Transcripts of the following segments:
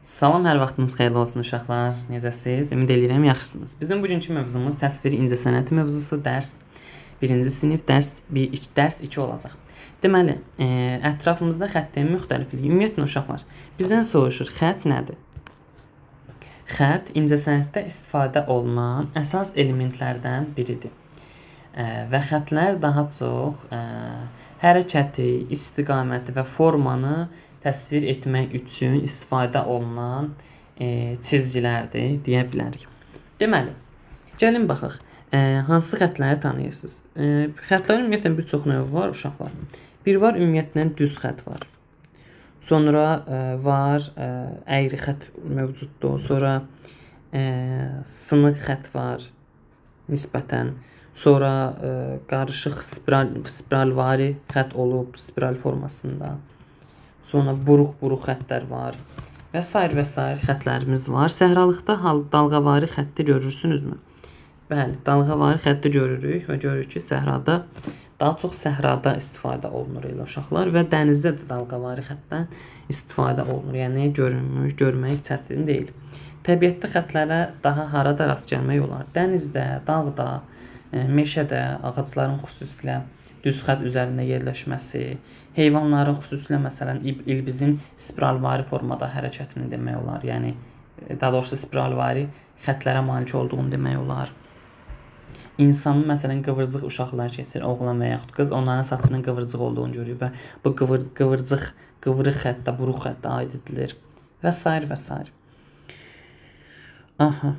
Salam, hər vaxtınız xeyirli olsun uşaqlar. Necəsiz? Ümid eləyirəm yaxşısınız. Bizim bugünkü mövzumuz təsviri incəsənət mövzusu, dərs 1-ci sinif, dərs 1, dərs 2 olacaq. Deməli, ətrafımızda xəttin müxtəlifliyi. Ümumiyyətlə uşaqlar, bizdən soruşur, xətt nədir? Xətt incəsənətdə istifadə olunan əsas elementlərdən biridir. Və xətlər daha çox hərəkəti, istiqaməti və formanı təsvir etmək üçün istifadə olunan çizgilərdir deyə bilərik. Deməli, gəlin baxaq, hansı xətləri tanıyırsınız? Xətlərin ümumiyyətlə bir çox növü var uşaqlar. Bir var ümumiyyətlə düz xətt var. Sonra var əyri xətt mövcuddur. Sonra sınıq xətt var nisbətən. Sonra qarışıq spiralvari xətt olub spiral formasında. Sonra buruq-buruq xəttlər var və sair və sair xəttlərimiz var. Səhralıqda dalğavari xətti görürsünüzmü? Bəli, dalğavari xətti görürük və görürük ki, səhrada, daha çox səhrada istifadə olunur elə uşaqlar və dənizdə də dalğavari xəttdən istifadə olunur. Yəni görünmür, görmək çətin deyil. Təbiətdə xəttlərə daha harada rast gəlmək olar? Dənizdə, dağda, meşədə, ağacların xüsusilə düz xətt üzərində yerləşməsi, heyvanların xüsusilə məsələn ilbizin spiralvari formada hərəkətini demək olar. Yəni daha doğrusu spiralvari xəttlərə malik olduğunu demək olar. İnsanın məsələn qıvırcıq uşaqlar keçir, oğlan və yaxud qız, onların saçının qıvırcıq olduğunu görürük və bu qıvırcıq, qıvrıq xəttə, buruq xəttə aid edilir və sair və sair. Aha.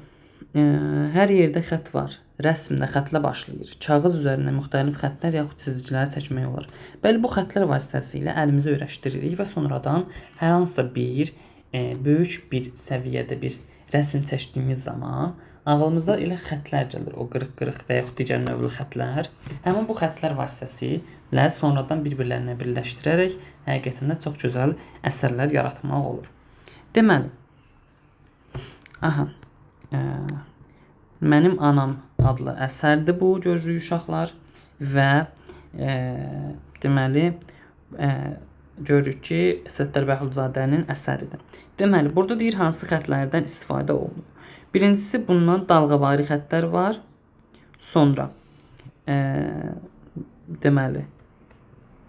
Hər yerdə xətt var. Rəsmdə xətlə başlayır. Kağız üzərində müxtəlif xəttlər yaxud çizgilər çəkmək olar. Bəli, bu xəttlər vasitəsilə əlimizi öyrəşdiririk və sonradan hər hansısa bir böyük bir səviyyədə bir rəsm çəkdiyimiz zaman ağlımıza elə xəttlər gəlir. O qırıq-qırıq və yaxud digər növlü xəttlər. Həmin bu xəttlər vasitəsilə sonradan bir-birlərinə birləşdirərək həqiqətən də çox gözəl əsərlər yaratmaq olur. Deməli, aha, Mənim Anam adlı əsərdir bu, görürük uşaqlar və deməli görürük ki, Səttar Bəhlulzadənin əsəridir. Deməli, burada deyir hansı xəttlərdən istifadə olunub. Birincisi bundan dalğavari xəttlər var. Sonra deməli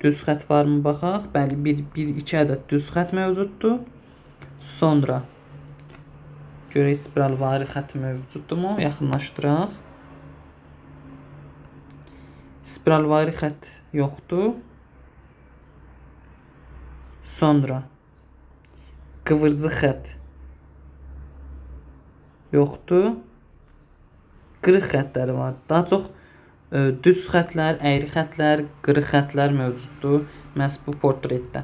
düz xətt varmı baxaq? Bəli, 1-2 ədəd düz xətt mövcuddur. Sonra görək spiralvari xətt mövcuddurmu? Yaxınlaşdıraq. Spiralvari xətt yoxdur. Sonra qıvırcıq xətt yoxdur. Qırıq xəttləri var. Daha çox düz xəttlər, əyri xəttlər, qırıq xəttlər mövcuddur məhz bu portretdə.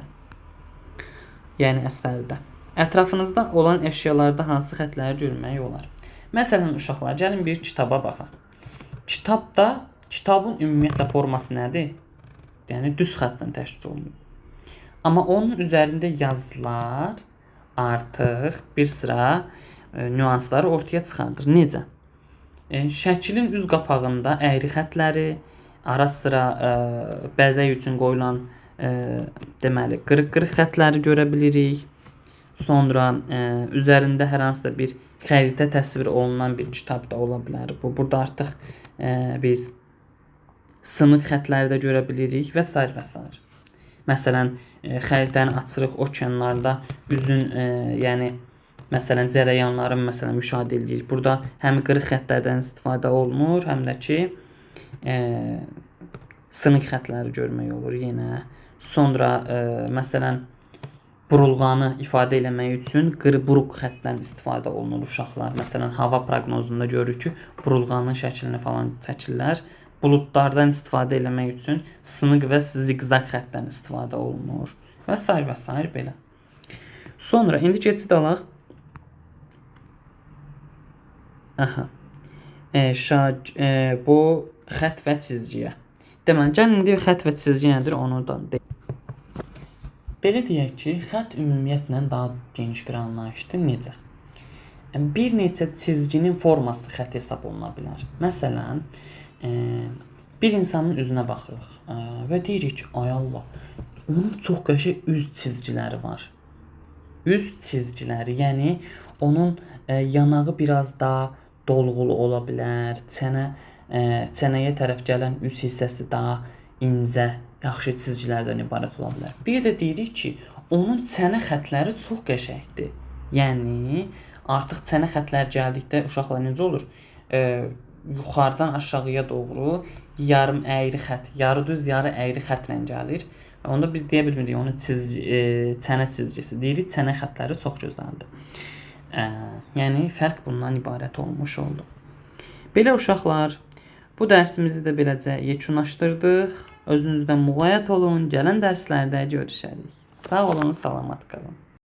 Yəni əsərdə. Ətrafınızda olan əşyalarda hansı xəttləri görmək olar? Məsələn, uşaqlar, gəlin bir kitaba baxaq. Kitabda, kitabın ümumiyyətlə forması nədir? Yəni düz xəttdən təşkil olunur. Amma onun üzərində yazılar artıq bir sıra nüansları ortaya çıxardır. Necə? Şəklin üz qapağında əyri xəttləri, ara sıra bəzək üçün qoyulan deməli qırıq-qırıq xəttləri görə bilirik. Sonra üzərində hər hansısa bir xəritə təsvir olunan bir kitab da ola bilər. Bu burada artıq biz sınıq xəttləri də görə bilirik və sair və sair. Məsələn, xəritəni açırıq, okeanlarda üzün, yəni məsələn cərəyanların məsələn müşahidə edirik. Burada həm qırıq xəttlərdən istifadə olunur, həm də ki sınıq xəttləri görmək olur yenə. Sonra məsələn burulğanı ifadə eləmək üçün qırıq-buruq xəttdən istifadə olunur uşaqlar. Məsələn, hava proqnozunda görürük ki, burulğanın şəklini falan çəkirlər. Buludlardan istifadə eləmək üçün sınıq və ziqzaq xəttdən istifadə olunur və sair və sair belə. Sonra indi keçid alaq. Aha. Bu xətt və çizgiyə. Deməli, gəlin indi xətt və çizgi nədir onu da deyək. Belə deyək ki, xətt ümumiyyətlə daha geniş bir anlayışdır. Necə? Bir neçə çizginin forması xətt hesab oluna bilər. Məsələn, bir insanın üzünə baxırıq və deyirik ki, ay Allah, onun çox qəşəng üz çizgiləri var. Üz çizgiləri, yəni onun yanağı biraz daha dolğulu ola bilər, çənəyə tərəf gələn üz hissəsi daha incə, yaxşı çizgilərdən ibarət ola bilər. Bir də deyirik ki, onun çənə xətləri çox qəşəngdir. Yəni artıq çənə xətləri gəldikdə uşaqlar necə olur? Yuxarıdan aşağıya doğru yarım əyri xətt, yarı düz, yarı əyri xəttlə gəlir. Onda biz deyə bilmirik onu çənə çizgisi deyirik. Çənə xəttləri çox gözəldir. Yəni fərq bundan ibarət olmuş oldu. Belə uşaqlar, bu dərsimizi də beləcə yekunlaşdırdıq. Özünüzdən müğayət olun. Gələn dərslərdə görüşərik. Sağ olun, salamat qalın.